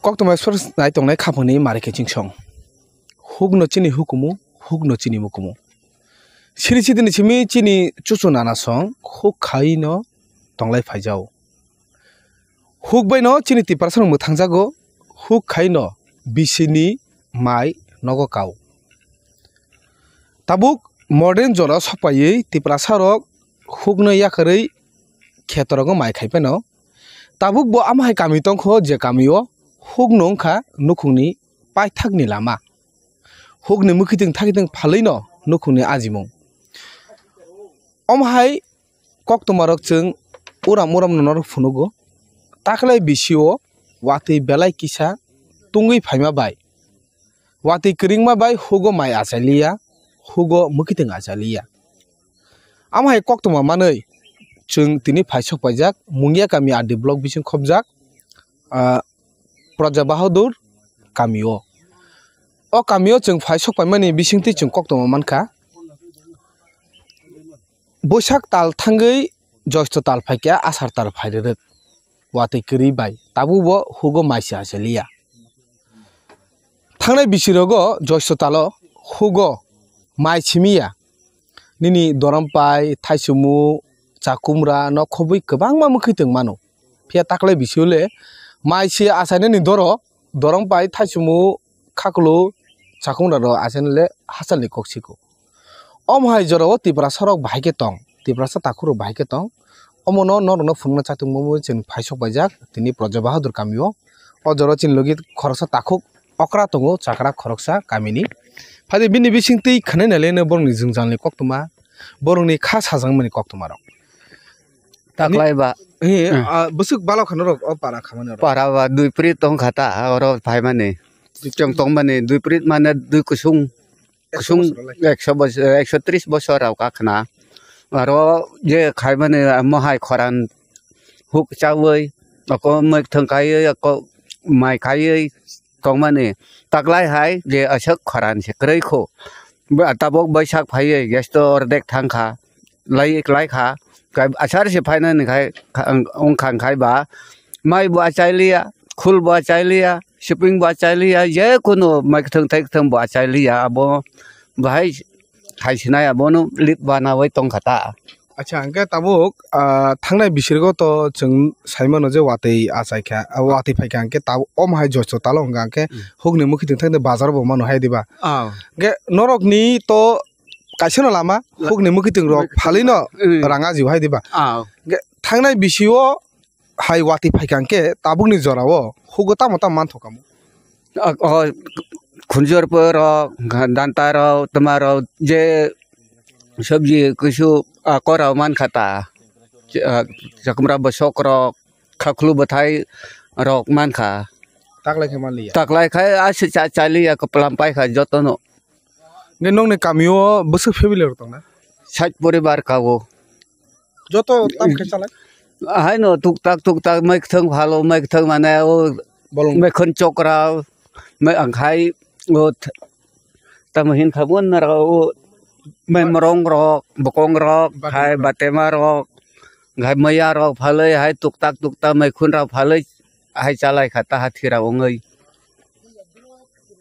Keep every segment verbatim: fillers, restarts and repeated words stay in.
Koktwma Express nai tongnai khaphangni mari khe chingsong. Hukno chini hukumu, hukno chini mukumu. Siri sidini simi chini chuchu nana song, huk khaino tonglai phaijao. Huk baino chini Tiprasano mwthangjago, huk khaino bisini mai nogo kao. Tabuk modern jora sokpaiwi Tiprasarok hukno yakarwi khetorogo mai khai phano. Tabuk bo amo hai kami tongkho je kamio hukno wngkha nukhungni paithakni lama. Hukni mwkhitwng thakitwng phalwino nukhungni ajimung. Omo hai koktwmarok chwng uram uramno norok phunugo. Taklai bisio watwi belai kisa tungwi phaima bai, watwi kwrwngma bai hugo mai achailiya, hugo mwkhitwng achailiya. Amo hai koktwma manwi chwng tini phaisok paijak Mungia kami R D block bising khobjak, ah, Praja Bahadur kamio. O kamio chwng phaisok paimani bisingtwi chwng koktwma mankha. Boisak tal thangwi Joisto tal phaikha, Asar tal phairwrwk. Watwi kwrwi bai tabukbo hugo mai se achailiya. Thangnai bisirogo Joisto talo hugo mai simiya. Nini dorom pai, thaichumu, chakumra no khobwi kwbangma mwkhwi tong mano. Phiya taklai bisio le mai se achainani doro, dorom pai, thaichumu, khakulu, chakumra rok achainai le hachalni kok siko. Omo hai jorao Tiprasa rok bahai khe tong, Tiprasa takhuk rok bahai khe tong. Omo no norok no phunukna chatung mungwi chwng phaisok paijak tini Praja Bahadur kamio. O jorao chini logi khoroksa takhuk okra tongo, chakra khoroksa kamini. Phai bini bising twi khwnai nai le borokni jwngjalni koktwma, borokni kha sajangmani koktwma rok. Taklai ba. He, Hmm. Ah, bwswk balok khano rok o para khamani rok. Para ba dui prit tong kha ta, oro phaimani. Chwng tongmani dui prit mane dui kusung. Kusung ekso bosor lai. Ekso bosor, ekso tris bosor rok akhna. Aro je khaimani mohai khoran huk chawi, ako mwkhwtwng kaiwi, ako mai kaiwi tongmani. Taklai hai je aswk khoran se kwrwi kho. Ba-, tabok Baishak phaiwi, gas to ordek thang kha. Lai, lai kha, kai achar se phainani khai, kha-, wng kha khai ba, mai bo achai liya, khul bo achai liya, siping bo achai liya, je kunu mai kwthwng thai kwthwng bo achai liya, abo bahai hai sinai abono lit banawi tong kha ta. Acha, hwnkhe tabuk, ah, thangnai bisirgo to chwng sai mano je watwi achai kha, ah, watwi phai kha, hwnkhe tabuk omo hai joisto talo hwnkha, hwnkhe Hmm. hukni mwkhwtwng thangwi bazar bo mano hai diba? Ah. Hwnkhe norokni to kaisa no lama, hukni mwkhwtwng rok phalwi no Hmm. rang ajibo hai diba? Ah. Hwnkhe thangnai bisio hai watwi phaikha hwnkhe tabukni jorao hugo tamo tamo manthoka mo? Ah, oh, khunjurpo rok, danta rok, twma rok, je sabji kusu, ah, korao mankha ta. Ch-, ah, chakumra bwsok rok, khakhlu bwthai rok mankha. Taklai khe manliya? Taklai khai aswk cha-, chaliya kwplam paikha jotono. Nini nokni kamio bwswk family rok tongnai? Sait poribar ka o. Joto tam khe chalai? Haino tuktak tuktak mai kwthwng phalo, mai kwthwng mane o bolong. Mai khon chokra, mai angkhai o th-, tamo hin kha bo nara o mai morong rok, bokong rok, Bati khai rok. Batema rok, khai maya rok phalwi hai tuktak tuktak mai khun rok phalwi hai chalai kha ta hathi rok wngwi.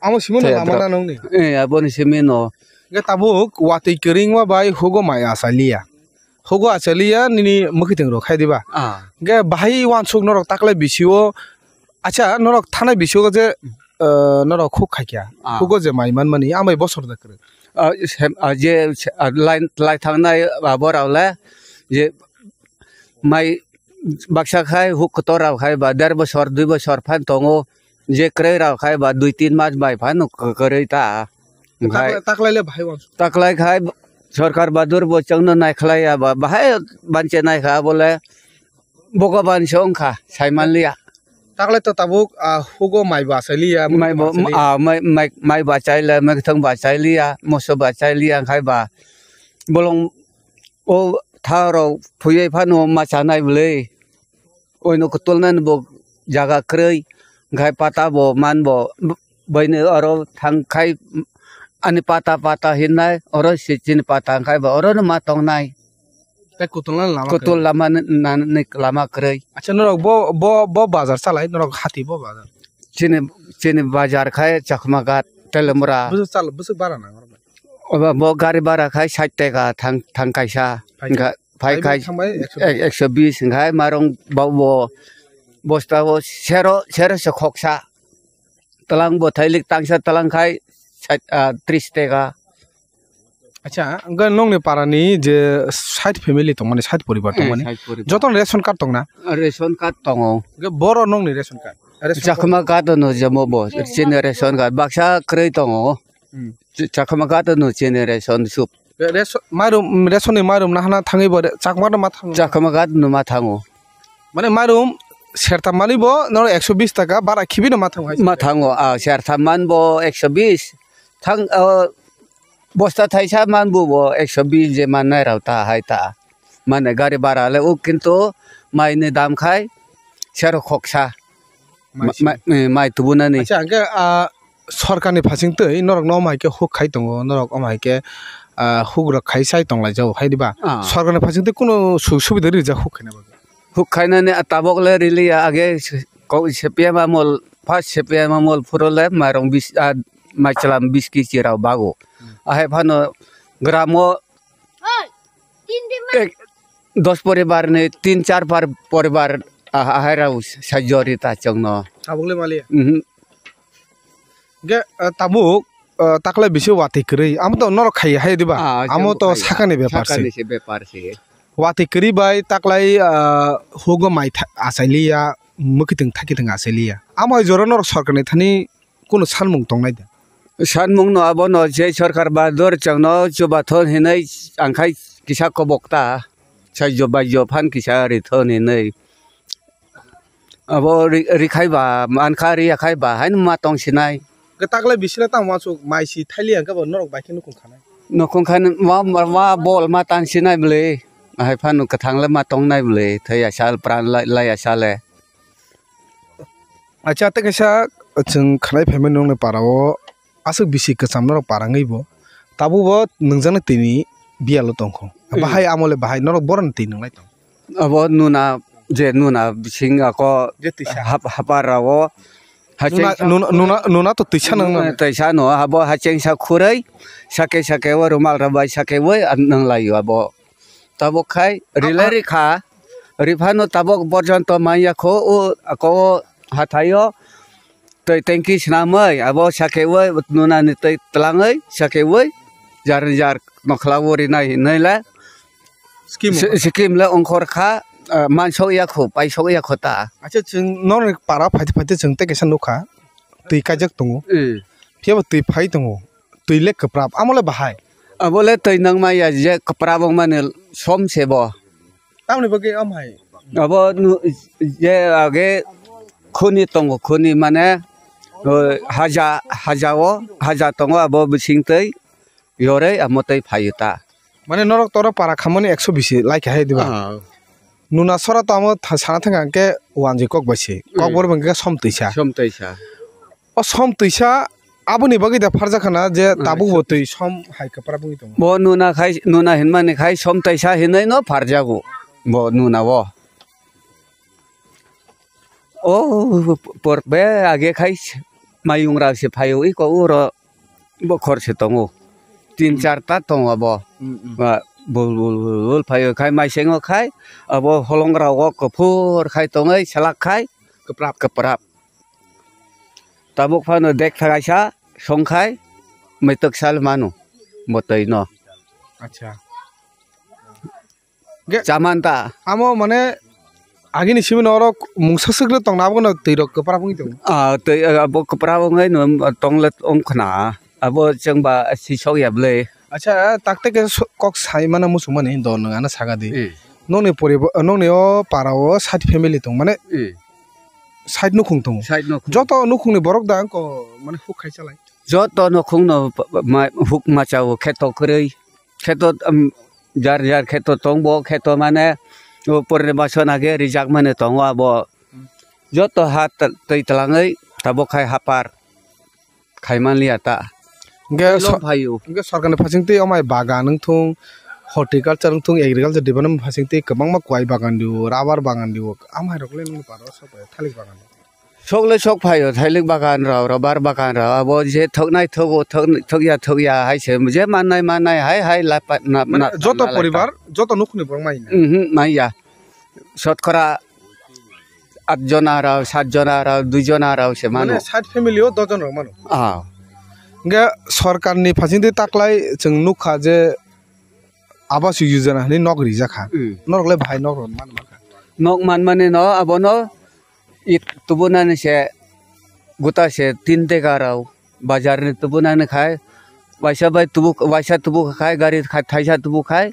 Amo simi no lama na nongni? Eh, aboni simi no. Hwnkhe tabuk watwi kwrwngma bai hugo mai achaliya. Hugo achaliya nini mwkhwtwng rok khai diba? Ah. Hwnkhe bahai uansuk norok taklai bisio, acha, norok thanai bisio je, eh, norok khuk khaikya. Ah. Hugo je mai manmani, amai bosor da kwrwng. Ah, sem-, ah, je, se-, ah, lai, lai thangnai abo rok le, je mai baksa khai huk kotor rok khai ba der bosor, dui bosor phan tongo. Je kwrwi rok khai ba dui tin mas bai phano kwrwi ta. Hwnkhe taklai, taklai le bahai uansuk. Taklai khai sorkar badur bo chwngno naikhlai ya ba, bahai banche naikha bole Bhogoban se wngkha, sai manliya. Taklai to tabuk, ah, hugo mai bo achai liya, mai bo, achai liya. Ah, mai, mai, mai bo achai liya, mai kwthwng bo achai liya, moso bo achai liya, khai ba bolong o tha rok phuiwi phano ma chanai bwlwi. Oino kwtulnani bo jaga kwrwi, khai pata bo man bo, baini oro thang khai ani pata, pata hinnai, oro se chini pata khai bo orono ma tongnai. Tei kutulna lama kwrwi. Kutul lama ni, na, ni lama kwrwi. Acha, norok bo, bo, bo bazar chalai, norok hati bo bazar? Chini, chini bazar khai Chakma Ghat, Telemura. Bwswk chal-, bwswk bara nang oro? Obo bo gari bara khai sait taka thang, thang kaisa. Phai Ga-, phai khai khai bai thang bai ekso. Ek-, ekso bis khai marong bo, bo bosta bo sero, sero se khoksa. Twlang bo thailik tangsa twlang khai sait, ah, tris taka. Acha, hwnkhe nongni parani je sait family tongmani, sait poribar tongmani, sait poribar. Jotono ration card tongna? Ration card tongo. Hwnkhe boro nongni ration card? Ration card. Chakma Ghat no jemo bo, chini ration card. Baksa kwrwi tongo. Hmm. Ch-, Chakma Ghat no chini ration soup. Re-, ration, mairum, ration ni mairum nahana thangwi bo re-, Chakma no ma thango? Chakma Ghat no ma thango. Mane mairum serta mani bo noro ekso bis taka bara khibi no ma thango hai? Ma thango, ah, serta man bo ekso bis. Thang, ah, bosta thaisa man bo bo ekso bis je mannai rao ta hai ta. Mane gari bara le uk kintu mai ni dam khai sero khoksa. Mai Ma-, si. Ma-, eh, mai tubunani. Acha, hwnkhe, ah, sorkarni phasingtwi norok no omai khe huk khai tongo, norok omai khe, ah, huk rok khai chai tong lai jago hai diba? Ah. Sorkarni phasingtwi kunu sujog subida rijak huk khaina bagwi? Huk khainani, ah, tabok le riliya, age s-, ko-, C P M amol, first C P M amol phuru le mairong bis, ah, maichwlam bis kg rok bago. Hmm. Ahai phano gramo ek, dos poribar ni tin char par poribar, ah, ahai rok sajori ta chwngno. Tabok le maliya? Mhm. Ge, ah, tabuk, ah, taklai bisi watwi kwrwi. Amo to norok khai hai diba? Ah, amo to khai ya. Sakani bepar se. Sakani se bepar se. Watwi kwrwi bai taklai, ah, hugo mai tha-, achai liya, mwkhitwng thakitwng achai liya. Amo hai jora norok sorkarni thani kunu sanmung tongnai da? Sanmung no abono je sorkar ba dor changno chubathon hinwi ang khai kisa kobok ta. Saijo baijo phan kisa rithon hinwi. Abo ri-, rikhai ba mankha, riyakhai ba haino ma tong sinai. Kwtaklai bisila tamo uansuk mai si thaili hwnkhe bo norok bai khe nukhung khanai. Nukhung khan ma, ma, ma bol ma tan sinai bwle. Ahai phano kwthang le ma tongnai bwle. Thai asal pran lai, lai asale. Acha tei kaisa chwng khanai phaimani nongni para o aswk bisi kwcham norok parangwi bo. Tabuk bo nwngjaknai twi ni biyalo tongkho. Hmm. Bahai amole bahai norok boroni twi nwnglai tong. Abo nuna je nuna bising ako je tisa. Hap-, hapar rao. Nuna, nuna, nuna, nuna to tisa nang nang. Tisa no abo hacheng sa khurui sake sake o rumal rok bai sake oi nang lai abo. Tabuk khai rilai rikha, riphano tabuk borjonto manya kho o ako o hathaio. Twi tanki swnamwi abo sakeui nunani twi twlangwi sakeui jar jar nokhlao rinai hinwi le scheme si-, scheme le ongkhor kha, ah, mansok ya kho, paisok ya kho ta. Acha chwng norni para phaite phaite chwng tei kaisa nukha twi kaijak tongo. Eh. Phiya bo twi phai tongo. Twi le kwprap, amo le bahai. Abo le twi nangma ya je kwprap wngmani som se bo. Tamoni bagwi am hai? Abo nu-, je age khuni tongo, khuni mane, o, haja, haja o, haja tongo abo bising twi yoroi amo twi phaio ta. Mane norok toro para khamani ekso bisi lai kha hai diba? Ah. Nuna sora to amo tha-, sana thang khe wanjwi kok bai se. Kok Hmm. borok hwnkhe som twisa. Som twisa. O som twisa aboni bagwi da pharjak khana je Hmm. tabuk bo twi som hai kwprap wngwi tongo. Bo nuna khai, nuna hinmani khai som taisa hinwi no pharjago. Bo nuna o. O por be age khai mayung rao se phaio iko uro bokhor se tongo. Tin Hmm. char ta tongo bo. Hmm, hmm. Ba bul bul bul bul phaio khai maisengo khai abo holong rao o kuphur khai tongwi selak khai kwprap kwprap. Tabuk phano dek thagaisa songkhai mwtwk sal manu bo twi no. Acha. Ge- Chamanta. Amo mane agini simi norok mungsa swkle tongna abo no twi rok kwprap wngwi tongo. Ah, twi, ah, abo kwprap wngwi no tongle wngkhna. Abo chwngba sisok ya bwle. Acha, takte ke so-, kok sai mana muchung mani do nwng ano saka di. Eh. Nokni poribo-, nokni o para o side family tong mane Eh. side nukhung tongo. Side nukhung. Joto nukhungni borok da wngkha mane huk khai chalai. Joto nukhungno pa-, pa-, ma-, huk machao kheto kwrwi. Kheto, um, jar jar kheto tong bo kheto mane o porni bason age rijak mane tongo abo. Joto ha tw-, twi twlangwi tabuk khai hapar. Khai manliya ta. Hwnkhe Twi so-, lom phaio. Hwnkhe sorkarni phasing twi omai bagan wngthung, horticulture wngthung, agriculture department phasing twi kwbangma kwai bagan dio, rubber bagan dio, amai rok le nungni paro sok bai thalik bagan. Sok le sok phaio, thailik bagan rok, rubber bagan rok, abo je thoknai thogo, thok-, thokya thokya hai se, je mannai mannai hai hai la pa-, na-, Mane na-, joto na lai poribar, ta. Joto nukhungni borok mai na? Mhm, manya. Sotkora at jona rok, sat jona rok, dui jona rok se mano. Mane sat family o dos jon rok mano? Ah. Hingke sorkarni phasingtwi taklai chwng nukha je Awas Yojana hinwi nok rijak kha. Hmm. Norok le bahai nok rok man mankha? Nok manmani no abono it tubunani se guta se tin dega rok bazar ni tubunani khai waisa bai tubu, waisa tubu khai gari khai thaisa tubu khai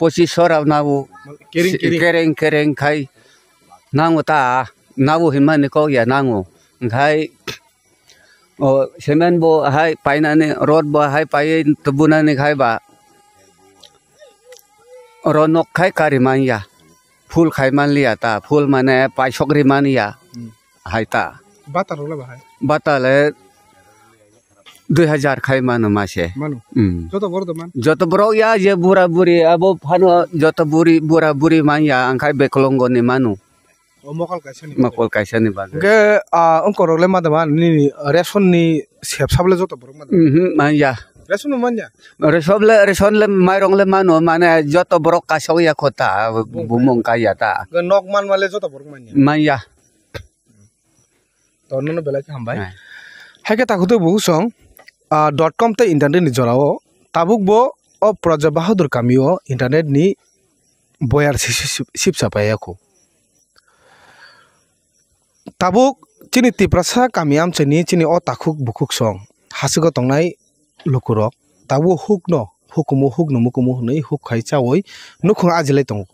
pochisho rok nabu. Kereng, kereng. Kereng kereng khai nangu ta nabu hinmani kok ya nangu. Hingkhai o cement bo hai painani rod bo hai paiwi tubunani khai ba oro nok khai kari manya. Full khai manliya ta, full mane paisok ri manya. Hmm. Hai ta. Bata rok le bahai? Bata le dui hajar khai mano mase. Mano? Hmm. Joto borok do man? Joto borok ya je bura buri abo phano joto buri bura buri manya ang khai bekolongo ni mano. O mokol kaisa ni. Mokol kaisa ni bagwi. Hingke, ah, ongkorok le ma dama nini ration ni sep sabo le joto borok ma dama? Mhm, manya. Ration bo manya? Ration le, ration le mairong le mano, mane joto borok kasok ya kho ta, bumung kaiya ta. Hingke nok manma le joto borok manya? Manya. To nono belai khe hambai. Hai. Hai khe takhuk tei bukhuk song, ah, dot com tei internet ni jora o tabuk bo o Praja Bahadur kami o internet ni boyar si-, si-, si-, sipsa paiya kho. Tabuk chini Tiprasa kami amchaini chini o takhuk bukhuk song hasigo tongnai lukurok tabuk hukno hukumu hukno mukumu hwnwi huk khai chaui nukhung ajilai tongo.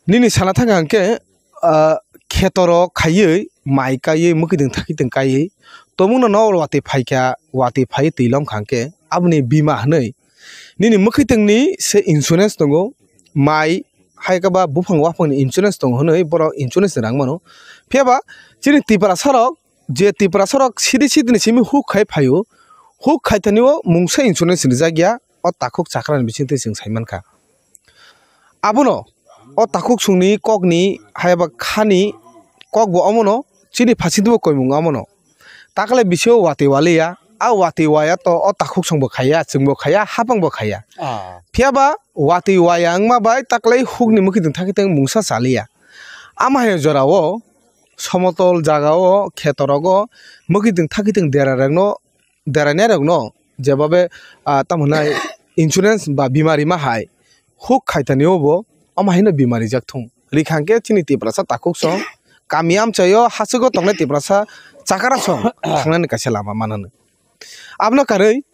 Nini sana thangkha hwnkhe, ah, khetorok khaiwi mai kaiwi mwkhwtwng thakitwng kaiwi tongmungno no watwi phaikha, watwi phaiwi twi lomkha hwnkhe aboni bima hwnwi nini mwkhwtwngni se insurance tongo, mai hai khe ba buphang waphangni insurance tongo hwnwi borok insurance ni rang mano. Phiya ba chini Tiprasa rok je Tiprasa rok sidi sidi ni simi huk khai phaio, huk khai thani o mungsa insurance rijak ya o takhuk chakra ni bising twi chwng sai mankha. Abono o takhuk songni kokni hai ba khani kok bo omono chini phasingtwi bo koimung omono. Takle bisio watwi waliya, a watwi waya to o takhuk song bo khaiya, chwng bo khaiya, hapang bo khaiya. Ah. Phiya ba watwi waya wngma bai takle hukni mwkhwtwng thakitwng mungsa chaliya. Ama hai jora o somotol jaga o kheto rogo mwkhwtwng thakitwng dera rokno, dera nai rokno jeba be, ah, tamo hwnai insurance ba bima rima hai huk khaitani o bo ama haino bima rijak thung. Rikhang khe chini Tiprasa takhuk song kami amchaio hasigo tongnai Tiprasa chakara song thangnani kaisa lama mananw. Aboni karwi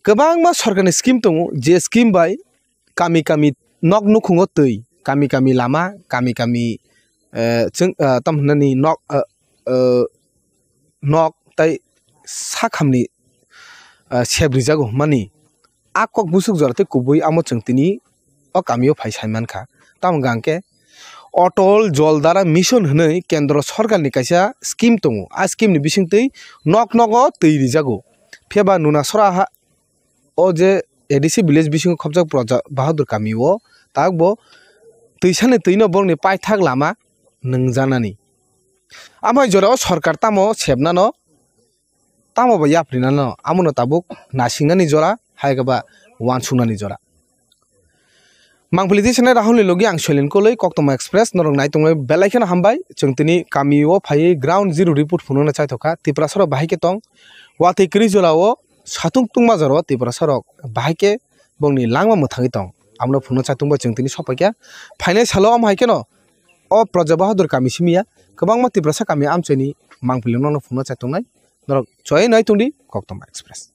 kwbangma sorkarni scheme tongo, je scheme bai kami kami nok nukhungo twi, kami kami lama, kami kami, eh, chwng, eh, tamo hwnani nok, eh, eh, nok tei sakhamni, eh, sep rijago hwnmani a kok busuk jora tei kubui amo chwng tini o kamio phai sai mankha. Tamo hwnkha hwnkhe Otol Jol Dara Mission hwnwi kendro sorkarni kaisa scheme tongo. A scheme ni bisingtwi nok nogo twi rijago. Phiya ba Nunasora ha, o je A D C village bisingo khopjak Praja Bahadur kami o tabuk bo twisani twino borokni paithak lama nwngjanani. Amai jorao sorkar tamo sepnano tamo bo yaprinano amono tabuk nasingnani jora hai khe ba uansuknani jora. Mangpili twi sanai Rahulni logi ang Soilen Koloi, Koktwma Express, norok nai tongwi belai kheno hambai. Chwng tini kami o phaiwi ground zero report phunukna chaithokha. Tiprasa rok bahai khe tong, watwi kwrwi jora o satung tungma jora o Tiprasa rok bahai khe bongni langma mwthangwi tong. Abono phunukna chaithokbai chwng tini sokphaikha. Phainai salo omo hai kheno o Praja Bahadur kami simi ya kwbangma Tiprasa kami amchaini mangpili nono phunukna chaithoknai. Norok choi nai tongdi Koktwma Express.